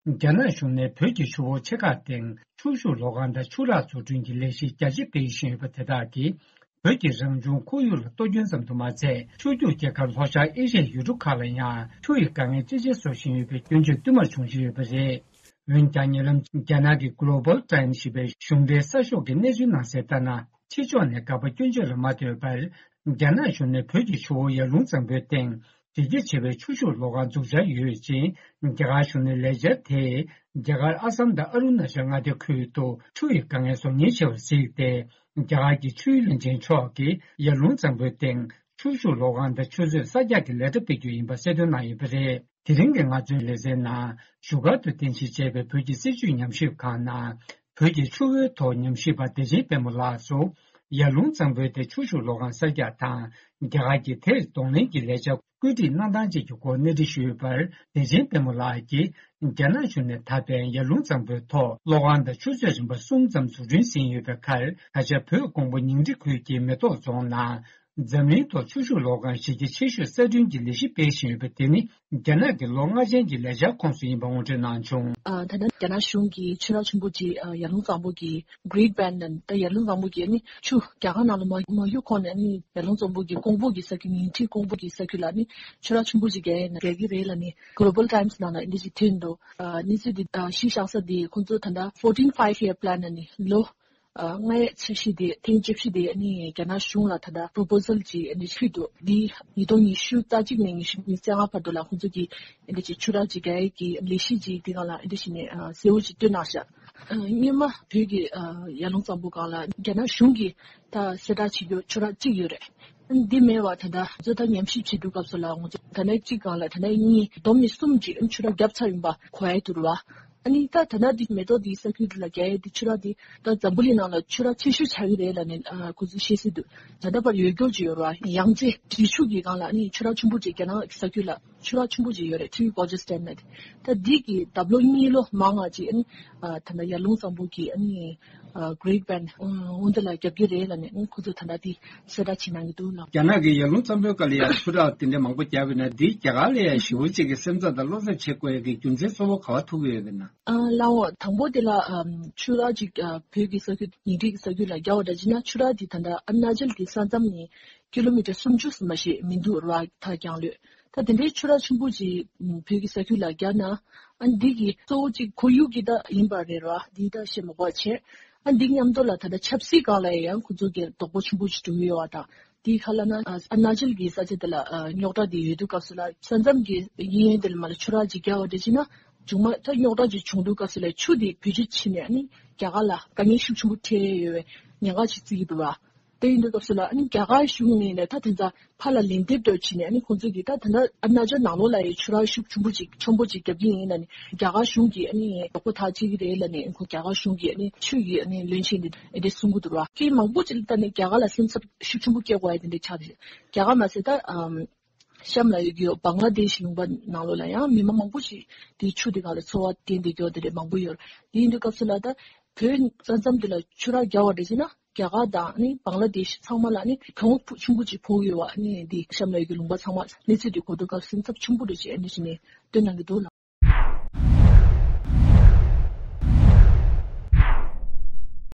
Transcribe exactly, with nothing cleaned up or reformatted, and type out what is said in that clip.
རྒྱ་ནག་གཞུང་ནས་བོད་ཀྱི་ཆུ་བོ་ཆེ་ཁག་སྟེང་ཆུ་ཤུགས་གློག་ཁང་དང་ཆུ་རགས་འཛུགས་སྐྲུན་གྱི་ལས་གཞི་རྒྱ་ཆེ་སྤེལ་བཞིན་ཡོད་པ་དེ་དག་གིས། བོད་ཀྱི་རང་བྱུང་ཁོར་ཡུག་ལ་གཏོར་སྐྱོན་ཙམ་དུ་མ་ཚད། ཕྱོགས་བསྡུས་རྒྱལ་ཁབ་ལྷོ་ཤར་ཨེ་ཤ་ཡའི་ཡུལ་གྲུ་ཁག་ལ་ཡང་ཆུ་ཡི་དཀའ་ངལ་ཅི་ཆེ་བཟོ་བཞིན་ཡོད་པའི་སྐྱོན་བརྗོད་བསྟུད་མར་འབྱུང་བཞིན་ཡོད་པ་རེད། འོན་ཀྱང་ཉེ་ལམ་རྒྱ་ནག་གི་Global Times ཞེས་པའི་གཞུང་འབྲེལ་གསར་ཤོག་གིས་གནས་ཚུལ་ནང་གསལ་ལྟར་ན། ཕྱི་ཕྱོགས་ནས་དགག་པ་སྐྱོན་བརྗོད་ལ་མ་ལྟོས་པར། རྒྱ་ནག་གཞུང་ནས་བོད་ཀྱི་ཆུ་བོ་ཡར་ཀླུང་གཙང་པོའི་སྟེང་། གྲི་རྒྱ་ཆེ་བའི་ཆུ་ཤུགས་གློག་ཁང་འཛུགས་འཆར་ཡོད་ཅིང་། རྒྱ་གར་གཞུང་ནས་ལས་འཆར་དེས། རྒྱ་གར་ཨ་སམ་དང་ཨ་རུ་ན་ཅལ་མངའ་སྡེ་ཁུལ་དུ་ཆུ་ཡི་དཀའ་ངལ་བཟོ་ཉེན་ཆེ་བར་གཟིགས་ཏེ། རྒྱ་གར་གྱི་ཆུའི་བློན་ཆེན་མཆོག་གིས་ཡར་ཀླུང་གཙང་པོའི་སྟེང་ཆུ་ཤུགས་གློག་ཁང་དང་ཆུ་མཛོད་གསར་རྒྱག་གི་ལས་གྲྭ་སྤེལ་རྒྱུ་ཡིན་པ་གསལ་སྟོན་གནང་ཡོད་པ་རེད། དེ་རིང་གི་ང་ཚོའི་ལེ་ཚན་ནང་བཞུགས་སྒར་དུ་རྟེན་གཞི་བྱས་པའི་བོད་ཀྱི་སྲིད་བྱུས་ཉམས་ཞིབ་ཁང་ནང་། བོད་ཀྱི་ཆུ་བོའི་ཐོག་ཉམས་ཞིབ་པ་བདེ་ཆེན་དཔལ་མོ་ལགས་སུ། ཡར་ཀླུང་གཙང་པོའི་སྟེང་ཆུ་ཤུགས་གློག་ཁང་གསར་རྒྱག་དང་། རྒྱ་གར་གྱིས་དེར་གདོང་ལེན་གྱི་ལས་འཆར་བཀོད་སྒྲིག་གནང་སྟངས་བཅས་ཀྱི་སྐོར་གནས་འདྲི་ཞུས་པར། བདེ་ཆེན་དཔལ་མོ་ལགས་ཀྱིས། རྒྱ་ནག་གཞུང་ནས་ད་ཕན་ཡར་ཀླུང་གཙང་པོའི་ཐོག་གློག་ཁང་དང་ཆུ་མཛོད་རིམ་པ་གསུམ་ཙམ་འཛུགས་སྐྲུན་ཟིན་ཡོད་པའི་ཁར། ད་ཆ་བོད་ཀོང་པོ་ཉིང་ཁྲི་ཁུལ་གྱི་མེ་ཏོག་རྫོང་ནང་། འཛམ་གླིང་ཐོག་ཆུ་ཤུགས་གློག་ཁང་གཞི་རྒྱ་ཆེ་ཤོས་གསར་སྐྲུན་གྱི་ལས་གཞི་སྤེལ་བཞིན་ཡོད་པ་དེ་ནི། རྒྱ་ནག་གི་ལོ་ལྔ་ཅན་གྱི་ལས་འཆར་ཁོངས་སུ་ཡིན་པ་ངོ་སྤྲོད་གནང་བྱུང་། ཨ། ད་ལྟ་རྒྱ་ནག་གཞུང་གིས་ཆུ་རགས་ཆེན་པོ་གཅིག་ཨ། ཡར་ཀླུང་གཙང་པོ་གི་Great Bend ནང་། ད་ཡར་ཀླུང་གཙང་པོ་གི་ནི་ཆུ་རྒྱ་གར་ནང་ལ་མ་མ་གཡུག་གོང་ནས་ནི་ཡར་ཀླུང་གཙང་པོ་གི་ཀོང་པོ་གི་ས་ཁུལ། ཉིང་ཁྲི་ཀོང་པོ་གི་ས་ཁུལ་ལ་ནི་ཆུ་རགས་ཆེན་པོ་གཅིག་རྒྱག་ཡས་ནང་རྒྱག་གི་རེད་ལབ་ནི་Global Times ནང་ལ་འདི་ཅིག་ཐོན་འདུག་ཨ། གནས་ཚུལ་འདི། ཨ། གཞི་བཞག་ས་འདི་ཁོང་ཚོ་ད་ལྟ་fourteen five year plan ནི་ལོ། ཨ། ལྔ་ཡས་འཆར་གཞི་དེ། ཐེངས་བཅུ་བཞི་དེ་ནི་རྒྱ་ནག་གཞུང་ལ་ད་ལྟ་proposal ཅིག་ནི་ཕུལ་འདུག་འདི་ཉིས་སྟོང་ཉི་ཤུ་རྩ་གཅིག་ནས་ཉི་ཤུ་ཉི་ཤུ་རྩ་ལྔ་བར་དུ་ལ་ཁོང་ཚོ་གིས་འདི་ཅིག་ཆུ་རགས་ཅིག་རྒྱག་ཡས་ཀྱི་ལས་གཞི་ཅིག་འདི་སྒང་ལ་འདི་བྱས་ནས། ཨ། གསལ་བོ་ཅིག་བཏོན་གནང་ཤག་ཨ། སྔོན་མ་བོད་ཀྱི། ཨ། ཡར་ཀླུང་གཙང་པོ་སྒང་ལ་རྒྱ་ནག་གཞུང་གིས་ད་གསལ་བསྒྲགས་བྱེད་རྒྱུ་ཆུ་རགས་གཅིག་ཡོད་རེད། འདི་མེད་པ་ད་ལྟ་ང་ཚོ་ད་ཉམས་ཞིབ་བྱེད་དུས་སྐབས་སུ་ལ་ང་ཚོ་ད་ལྟ་གཅིག་སྒང་ལ་ད་ལྟ་གཉིས་བསྡོམས་ནས་གསུམ་ཅིག་ཆུ་རགས་བརྒྱབ་ཚར་ཡིན་པ་གོ་ཡ་འདུག་ར། ཨ་ནི་ད་ད་ལྟ་འདི་མེ་ཏོག་འདི་ས་ཁུལ་འདི་ལ་རྒྱག་ཡས་འདི་ཆུ་རགས་འདི་ད་འཛམ་བུ་གླིང་ནང་ལ་ཆུ་རགས་ཆེ་ཤོས་ཆགས་ཀྱི་རེད་ལབ་ནས། ཨ། ཁོ་ཚོས་བཤད་སྲིད་འདུག་ད་ལྟ་བར་ཡོད་རྒྱུ་ཅིག་ཡོད་ར། ཡང་རྩེ་འབྲི་ཆུ་གི་སྒང་ལ་ཨ་ནི་ཆུ་རགས་ཆེན་པོ་ཅིག་རྒྱ་ནག་གི་ས་ཁུལ་ལ་ཆུ་རགས་ཆེན་པོ་ཅིག་ཡོད་རེད། Three Gorges Dam ནས། ད་འདི་གི་ལྡབ་ལོ་གཉིས་ལོ་མང་ང་ཅིག་ཨ་ནི། ཨ། ད་ལྟ་ཡར་ཀླུང་གཙང་པོ་གི་ཨ་ནི། ཨ། Great Bend འོ་འདི་ལ་རྒྱབ་ཀྱི་རེད་ལབ་ནས་ཨ་ནི་ཁོ་ཚོས་ད་ལྟ་འདི་གསལ་བསྒྲགས་བྱེད་གནང་གི་འདུག་ལགས། རྒྱ་ནག་གིས་ཡར་ཀླུང་གཙང་པོའི་སྒང་ལ་ཡང་ཆུ་རགས་དེ་འདྲ་མང་པོ་བརྒྱབ་ཡོད་ན། འདིས་རྒྱ་གར་ལ་ཡང་ཞེ་པོ་ཅིག་གི་སེམས་འཚབ་དང་བློ་འཚབ་བྱེད་དགོས་ཡ་གི་རྒྱུ་མཚན་གཙོ་བོ་ག་བ་ཐུག་གི་ཡོད་པས་ན། ཨ། ལགས་འོ། དང་པོ་དེ་ལ། ཨམ། ཆུ་རགས་ཅིག་ཨ། བོད་ཀྱི་ས་ཁུལ་ཉིང་ཁྲི་གི་ས་ཁུལ་ལ་རྒྱག་པ་འདྲ་བྱས་ན། ཆུ་རགས་འདི་ད་ལྟ་ཨ་རུ་ན་ཅལ་གྱི་ས་མཚམས་ནས་ཀི་ལོ་མི་ཊར་སུམ་ཅུ་ཙམ་མ་ཞིག་མི་འདུག་ར། ཐག་རྒྱང་ལོས། ད་དེ་འདྲའི་ཆུ་རགས་ཆེན་པོ་ཅིག་ཨམ། བོད་ཀྱི་ས་ཁུལ་ལ་རྒྱག་ན། ཨ། འདི་གི་གཙོ་བོ་ཅིག་ཁོར་ཡུག་གི་ད་ཡིན་པ་རེད་ར། འདི་ད་བཤད་མ་དགོས་པ་བྱས། ཨ། འདི་མཉམ་དུ་ལ་ད་ལྟ་ཆབ་སྲིད་སྒང་ལ་ཡང་ཁོ་ཚོ་གི་རྡོག་པོ་ཆེན་པོ་ཅིག་འགྲོ་གི་ཡོད་པ་དང་། དེ་ག་ལབ་ན། ཨ། ཨ་རུ་ན་ཅལ་གྱི་ས་ཆ་དེ་ལ། ཨ། རྙོག་དྲ་དེ་ཡོད་དུས་སྐབས་སུ་ལ་ས་མཚམས་ཀྱི་གཡས་གཡོན་དེ་ལ་མར་ལ་ཆུ་རགས་ཅིག་རྒྱག་པ་འདྲ་བྱས་ན། མཇུག་མ་ད་རྙོག་དྲ་ཅིག་བྱུང་དུས་སྐབས་སུ་ལ་ཆུ་དེ་བེད་སྤྱོད་བྱས་ནས་ཨ་ནི་རྒྱ་གར་ལ་དཀའ་ངལ་ཤུགས་ཆེན་པོ་འཕྲད་ཡོད་པའི་ཉེན་ཁ་ཅིག་བརྩི་གི་འདུག་བ། དེ་ཡིན་དུས་སྐབས་སུ་ལ་ཨ་ནི་རྒྱ་གར་གཞུང་ནས་ནས་ད་དེ་ཚོ་ཕར་ལ་ལན་འདེབས་འདྲ་བྱས་ནས། ཨ་ནི་ཁོང་ཚོ་གིས་ད་ད་ལྟ་ཨ་རུ་ན་ཅལ་ནང་ལོགས་ལ་ཡང་ཆུ་རགས་ཤུགས་ཆེན་པོ་ཅིག་ཆེན་པོ་ཅིག་རྒྱབ་ཀྱི་ཡིན་ལབ་ནས། རྒྱ་གར་གཞུང་གིས་ཨ་ནི་རྡོག་པོ་ཐག་བཅད་ཀྱི་རེད་ལབ་ནས། ཁོ་རྒྱ་གར་གཞུང་གི་ཨ་ནི་ཆུ་ཡི་ཨ་ནི་བློན་ཆེན་དེ་ཨེ་འདྲས་གསུང་གི་འདུག་ར། སྐད་མང་པོ་ཅིག་ལ་ད་ནི་རྒྱ་གར་ལ་སེམས་འཚབ་ཤུགས་ཆེན་པོ་སྐྱེ་དགོས་ཡ་དེ་འདྲས་ཆགས་ཏེ། རྒྱ་གར་མ་ཟད་ད་ཨམ། གཤམ་ལ་ཡོད་ཀྱི་ཡོད་བང་ལ་དེཤ་ལུང་པ་ནང་ལོགས་ལ་ཡང་མི་མང་མང་པོ་ཞིག་དེའི་ཆུ་དེ་སྒང་ལ་འཚོ་བ་བསྐྱལ་བསྡད་ཀྱི་ཡོད་དེ་འདྲས་མང་པོ་ཡོད་རེད། དེ་ཡིན་དུས་སྐབས་སུ་ལ་ད་བོད་ས་མཚམས་དེ་ལ་ཆུ་རགས་རྒྱག་པ་འདྲ་བྱས་ན། རྒྱ་གར་དང་ནི་བང་ལ་དེཤ་ཚང་མ་ལ་ནི་གྱོང་ཆེན་པོ་ཅིག་ཕོག་གི་ཡོད་པ་ནི་འདི་གཤམ་ལ་ཡོད་ཀྱི་ལུང་པ་ཚང་མ་གནས་ཚུལ་དེ་གོ་དུས་སྐབས་སེམས་འཚབ་ཆེན་པོ་རེད་ཅེས་ཨ་ནི་བྱས་ནས་བཏོན་གནང་གི་འདུག་ལགས།